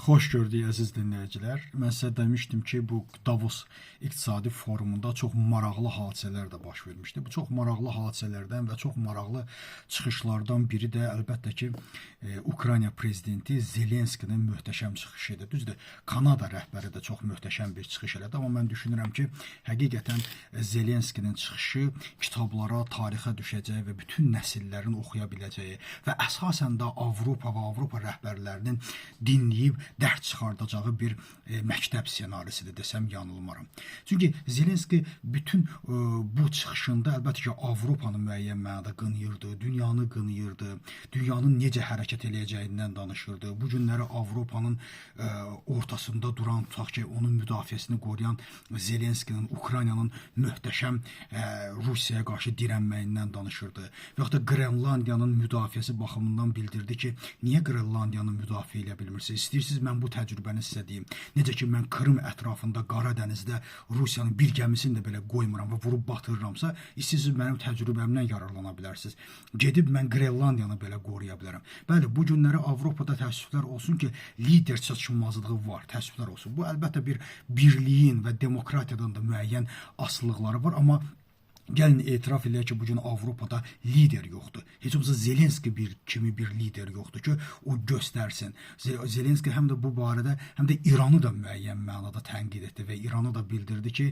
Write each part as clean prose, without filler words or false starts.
Xoş gördük əziz dinləyicilər. Mən sizə demişdim ki, bu Davos İqtisadi Forumunda çox maraqlı hadisələr də baş vermişdi. Bu çox maraqlı hadisələrdən və çox maraqlı çıxışlardan biri də əlbəttə ki, Ukrayna prezidenti Zelenskinin möhtəşəm çıxışı idi. Düzdür, Kanada rəhbəri də çox möhtəşəm bir çıxış elədi, amma mən düşünürəm ki, həqiqətən Zelenskinin çıxışı kitablara, tarixə düşəcək və bütün nəsillərin oxuya biləcəyi və əsasən də Avropa və Avropa rəhbərlərinin dinləyib dərs çıxardacağı bir məktəb ssenarisidir desəm yanılmaram. Çünki Zelenski bütün bu çıxışında əlbəttə ki, Avropanı müəyyən mənada qınayırdı, dünyanı qınayırdı, dünyanın necə hərəkət eləyəcəyindən danışırdı. Bu günləri Avropanın ortasında duran, tutaq ki, onun müdafiəsini qoruyan Zelenskinin, Ukraynanın möhtəşəm Rusiyaya qarşı dirənməyindən danışırdı. Və yaxud da Qrenlandiyanın müdafiəsi baxımından bildirdi ki, niyə Qrenlandiyanı müdafiə eləyə bilmirsiniz? İstəyirsiniz mən bu təcrübəni sizə deyim. Necə ki mən Krım ətrafında Qara dənizdə Rusiyanın bir gəmisini də belə qoymuram və vurub batırıramsa, istəyirsiniz mənim təcrübəmdən yararlana bilərsiniz. Gedib mən Qrenlandiyanı belə qoruya bilərəm. Bəli, bu günləri Avropada təəssüflər olsun ki, lider çatışmazlığı var. Təəssüflər olsun. Bu əlbəttə bir birliyin və demokratiyadan da müəyyən asılılıqları var, amma gəlin etiraf eləyək ki, bu gün Avropada lider yoxdur. Heç olmasa Zelenski bir kimi bir lider yoxdur ki, o göstərsin. Zelenski həm də bu barədə, həm də İranı da müəyyən mənada tənqid etdi və İranı da bildirdi ki,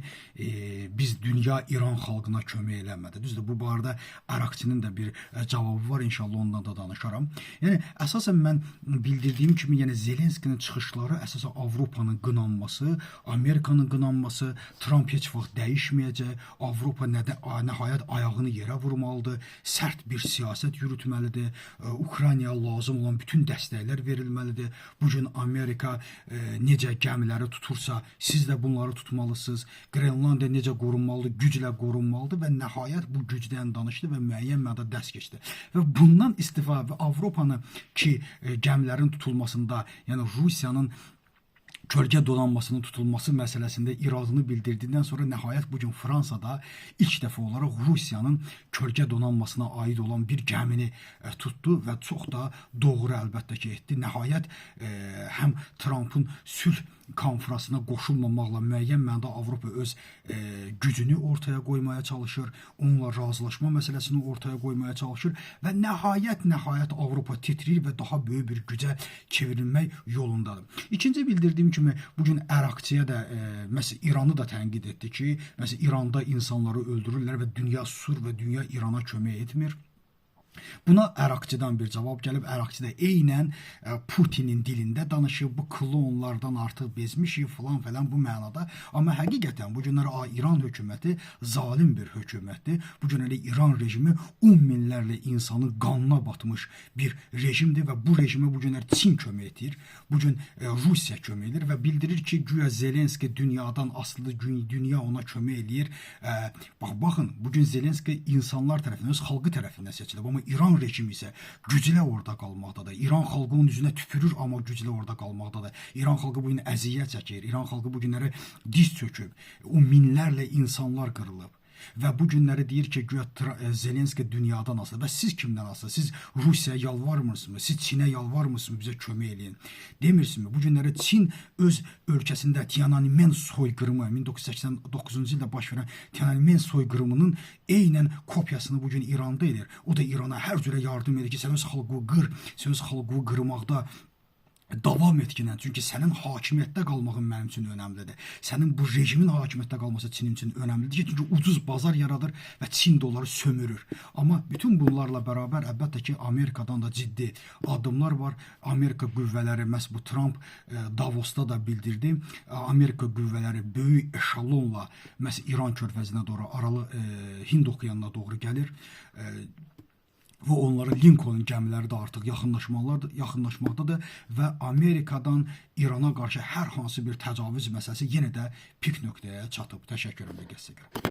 biz dünya İran xalqına kömək eləmədi. Düzdür, bu barədə Ərakçinin də bir cavabı var, inşallah ondan da danışaram. Yəni əsasən mən bildirdiyim kimi, yəni Zelenskinin çıxışları əsasən Avropanın qınanması, Amerikanın qınanması, Tramp heç vaxt dəyişməyəcək, Avropa nədə nəhayət ayağını yerə vurmalıdır, sərt bir siyasət yürütməlidir, Ukraynaya lazım olan bütün dəstəklər verilməlidir. Bu gün Amerika necə gəmiləri tutursa, siz də bunları tutmalısınız. Qrenlandiya necə qorunmalıdır, güclə qorunmalıdır və nəhayət bu gücdən danışdı və müəyyən mənada dəst keçdi. Və bundan istifadə və Avropanı ki, gəmilərin tutulmasında, yəni Rusiyanın kölgə donanmasının tutulması məsələsində iradını bildirdiyindən sonra nəhayət bu gün Fransada ilk dəfə olaraq Rusiyanın kölgə donanmasına aid olan bir gəmini tutdu və çox da doğru əlbəttə ki etdi. Nəhayət həm Trampın sülh konfransına qoşulmamaqla müəyyən mənada Avropa öz gücünü ortaya qoymaya çalışır, onunla razılaşma məsələsini ortaya qoymaya çalışır və nəhayət Avropa titrəyir və daha böyük bir gücə çevrilmək yolundadır. İkinci bildirdiyim kimi bu gün Ərakçıya da məsələn İranı da tənqid etdi ki, məsələn İranda insanları öldürürlər və dünya susur və dünya İrana kömək etmir. Buna Ərakçıdan bir cavab gəlib. Ərakçı da eynən Putinin dilində danışır. Bu klonlardan artıq bezmişik filan falan bu mənada. Amma həqiqətən bu günlər İran hökuməti zalim bir hökumətdir. Bu gün elə İran rejimi 10 minlərlə insanın qanına batmış bir rejimdir və bu rejimə bu günlər Çin kömək edir. Bu gün Rusiya kömək edir və bildirir ki, güya Zelenski dünyadan asılıdır, dünya ona kömək eləyir. Bax, baxın, bu gün Zelenski insanlar tərəfindən, öz xalqı tərəfindən seçilib, amma İran rejimi isə güclə orada qalmaqdadır. İran xalqının üzünə tüpürür, amma güclə orada qalmaqdadır. İran xalqı bu gün əziyyət çəkir. İran xalqı bu günləri diz çöküb. O minlərlə insanlar qırılıb. Və bu günləri deyir ki, güya Zelenski dünyadan asılı. Və siz kimdən asılı? Siz Rusiyaya yalvarmırsınızmı? Siz Çinə yalvarmırsınızmı bizə kömək eləyin? Demirsinizmi? Bu günləri Çin öz ölkəsində Tiananmen soyqırımı 1989-cu ildə baş verən Tiananmen soyqırımının eynən kopyasını bu gün İranda edir. O da İrana hər cürə yardım edir ki, sən öz xalqını qır, sən öz xalqını qırmaqda davam etkinən. Çünki sənin hakimiyyətdə qalmağın mənim üçün önəmlidir. Sənin bu rejimin hakimiyyətdə qalması Çin üçün önəmlidir ki, çünki ucuz bazar yaradır və Çin də onları sömürür. Amma bütün bunlarla bərabər əlbəttə ki, Amerikadan da ciddi addımlar var. Amerika qüvvələri, məhz bu Tramp Davosda da bildirdi. Amerika qüvvələri böyük eşalonla məhz İran körfəzinə doğru, aralı Hind okeanına doğru gəlir. Və onların Lincoln gəmiləri də artıq yaxınlaşmaqdadır və Amerikadan İrana qarşı hər hansı bir təcavüz məsələsi yenə də pik nöqtəyə çatıb. Təşəkkür edirəm diqqətinizə görə.